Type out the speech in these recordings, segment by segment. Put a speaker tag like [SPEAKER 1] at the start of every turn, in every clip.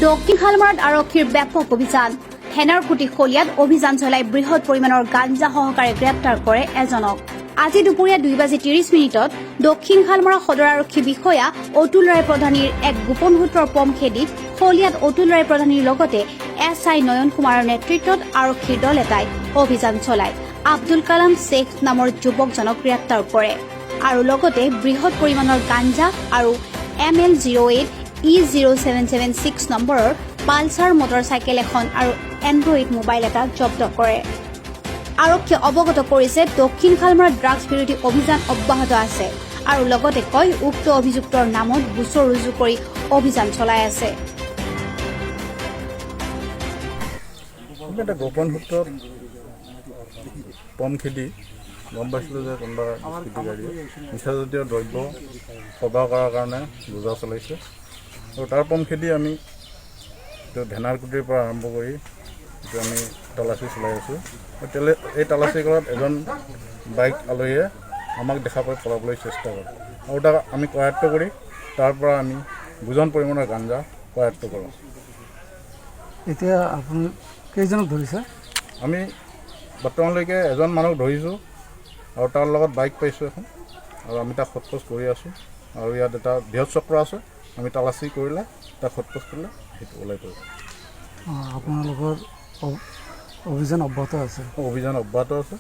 [SPEAKER 1] দক্ষিণ শালমাৰাত আৰক্ষীৰ ব্যাপক অভিযান। হেনাৰকুটি শলিয়াত অভিযান চলাই বৃহৎ পৰিমাণৰ গাঞ্জা সহকাৰে গ্ৰেপ্তাৰ কৰে এজনক। আজি দুপৰীয়া 2 বাজি 30 মিনিটত দক্ষিণ শালমাৰা সদৰ আৰক্ষী বিষয়া অতুল ৰায় প্ৰধানীৰ এক গোপন সূত্ৰৰ পম খেদি শলিয়াত অতুল ৰায় প্ৰধানীৰ লগতে এছ I নয়ন কুমাৰৰ নেতৃত্বত আৰক্ষীৰ দল এটাই অভিযান চলাই আব্দুল কালাম শ্বেখ নামৰ যুৱকজনক গ্ৰেপ্তাৰ কৰে আৰু লগতে বৃহৎ পৰিমাণৰ গাঞ্জা আৰু ML 08 E 0776 নম্বৰৰ পালচাৰ মটৰ চাইকেল এখন আৰু এণ্ড্ৰইড মোবাইল এটা জব্দ কৰে। আৰক্ষীয়ে অৱগত কৰিছে, দক্ষিণ শালমাৰাত ড্ৰাগছ বিৰোধী অভিযান অব্যাহত আছে আৰু লগতে কয়, উক্ত অভিযুক্তৰ নামত গোচৰ ৰুজু কৰি অভিযান চলাই আছে।
[SPEAKER 2] আমি এটা গোপন সূত্ৰত পম খেদি গম পাইছিলোঁ যে কোনোবা দুষ্কৃতিকাৰীয়ে নিচাজাতীয় দ্ৰব্য সৰবৰাহ কৰাৰ কাৰণে বোজা চলাইছে আৰু তাৰ পম খেদি আমি এইটো ভেনাৰকুটিৰ পৰা আৰম্ভ কৰি এইটো আমি তালাচী চলাই আছোঁ আৰু এই তালাচী কৰাত এজন বাইক আলহীয়ে আমাক দেখা পাই পলাবলৈ চেষ্টা কৰে আৰু তাক আমি কৰায়ত্ব কৰি তাৰ পৰা আমি বুজন পৰিমাণৰ গাঞ্জা কৰায়ত্ব কৰোঁ।
[SPEAKER 3] এতিয়া আপুনি কেইজনক ধৰিছে?
[SPEAKER 2] আমি বৰ্তমানলৈকে এজন মানুহক ধৰিছোঁ আৰু তাৰ লগত বাইক পাইছোঁ এখন আৰু আমি তাক সোধ পোছ কৰি আছোঁ আৰু ইয়াত এটা বৃহৎ চক্ৰ আছে। আমি তালাচী কৰিলে, তাক সোধ পোছ কৰিলে সেইটো ওলাই পৰিব।
[SPEAKER 3] আপোনালোকৰ অভিযান অব্যাহত আছে?
[SPEAKER 2] অভিযান অব্যাহত আছে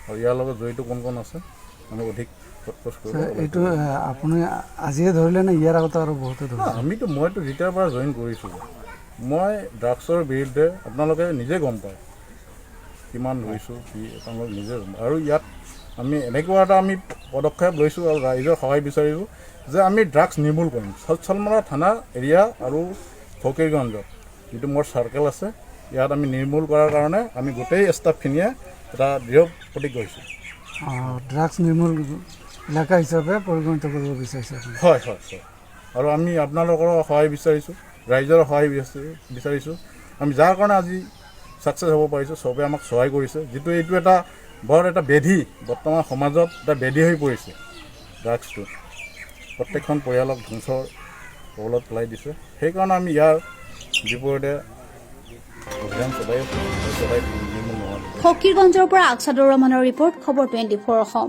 [SPEAKER 2] আৰু ইয়াৰ লগত জড়িত কোন কোন আছে আমি অধিক সোধ পোছ কৰিলে ওলাই
[SPEAKER 3] এইটো
[SPEAKER 2] পৰিব।
[SPEAKER 3] আপুনি আজিয়ে ধৰিলে নে ইয়াৰ আগতে আৰু বহুতে ধৰিছে?
[SPEAKER 2] মইতো যেতিয়াৰ পৰা জইন কৰিছোঁ, মই ড্ৰাগছৰ বিৰুদ্ধে আপোনালোকে নিজে গম পায় কিমান ধৰিছোঁ কি, আপোনালোকে নিজে গম পায়। আৰু ইয়াত আমি এনেকুৱা এটা আমি পদক্ষেপ লৈছোঁ আৰু ৰাইজৰ সহায় বিচাৰিছোঁ যে আমি ড্ৰাগছ নিৰ্মূল কৰিম। চাউথ শালমাৰা থানা এৰিয়া আৰু ফকীৰগঞ্জত যিটো মোৰ চাৰ্কেল আছে, ইয়াত আমি নিৰ্মূল কৰাৰ কাৰণে আমি গোটেই ষ্টাফখিনিয়ে এটা দৃঢ় প্ৰতিজ্ঞ হৈছোঁ।
[SPEAKER 3] ড্ৰাগছ নিৰ্মূল এলেকা হিচাপে পৰিগণিত কৰিব বিচাৰিছে আপুনি?
[SPEAKER 2] হয়, আৰু আমি আপোনালোকৰো সহায় বিচাৰিছোঁ, ৰাইজৰ সহায় বিচাৰিছোঁ। আমি যাৰ কাৰণে আজি ছাকচেছ হ'ব পাৰিছোঁ, চবে আমাক সহায় কৰিছে। যিটো এইটো এটা বৰ এটা ব্যাধি, বৰ্তমান সমাজত এটা ব্যাধি হৈ পৰিছে ড্ৰাগছটো। প্ৰত্যেকখন পৰিয়ালক ধ্বংসৰ কবলত পেলাই দিছে। সেইকাৰণে আমি ইয়াৰ বিপৰীতে অভিযান চলাই আছোঁ আৰু চলাই নিৰ্মূল নোহোৱালৈকে।
[SPEAKER 1] ফকীৰগঞ্জৰ পৰা আকছাদুৰ ৰহমানৰ ৰিপৰ্ট, খবৰ 24 অসম।